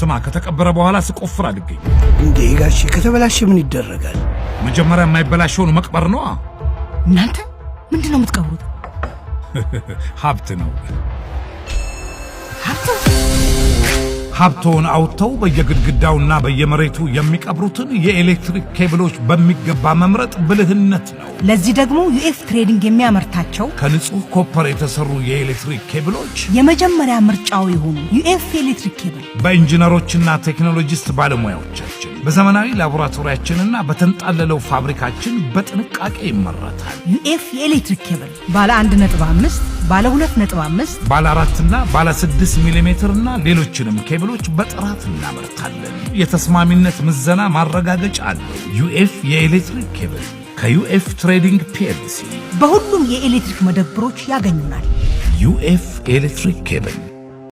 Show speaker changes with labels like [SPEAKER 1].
[SPEAKER 1] ስማ፣ ከተቀበረ በኋላ ስቆፍር አልገኝ።
[SPEAKER 2] እንዴ ጋሼ፣ ከተበላሸ ምን ይደረጋል?
[SPEAKER 1] መጀመሪያ የማይበላሸውን መቅበር ነዋ።
[SPEAKER 3] እናንተ ምንድን ነው የምትቀብሩት?
[SPEAKER 1] ሀብት ነው።
[SPEAKER 3] ሀብት?
[SPEAKER 1] ሀብቶውን አውጥተው በየግድግዳውና በየመሬቱ የሚቀብሩትን የኤሌክትሪክ ኬብሎች በሚገባ መምረጥ ብልህነት ነው።
[SPEAKER 3] ለዚህ ደግሞ ዩኤፍ ትሬዲንግ የሚያመርታቸው
[SPEAKER 1] ከንጹህ copper የተሰሩ የኤሌክትሪክ ኬብሎች
[SPEAKER 3] የመጀመሪያ ምርጫዎ የሆኑ ዩኤፍ ኤሌክትሪክ ኬብል
[SPEAKER 1] በኢንጂነሮችና ቴክኖሎጂስት ባለሙያዎቻችን በዘመናዊ ላቦራቶሪያችንና በተንጣለለው ፋብሪካችን በጥንቃቄ ይመረታል።
[SPEAKER 3] ዩኤፍ የኤሌክትሪክ ኬብል ባለ 1.5፣ ባለ 2.5፣
[SPEAKER 1] ባለ 4ና ባለ 6 ሚሊሜትር እና ሌሎችንም ኬብሎች በጥራት እናመርታለን። የተስማሚነት ምዘና ማረጋገጫ አለው። ዩኤፍ የኤሌክትሪክ ኬብል ከዩኤፍ ትሬዲንግ ፒኤልሲ።
[SPEAKER 3] በሁሉም የኤሌክትሪክ መደብሮች ያገኙናል።
[SPEAKER 1] ዩኤፍ ኤሌክትሪክ ኬብል።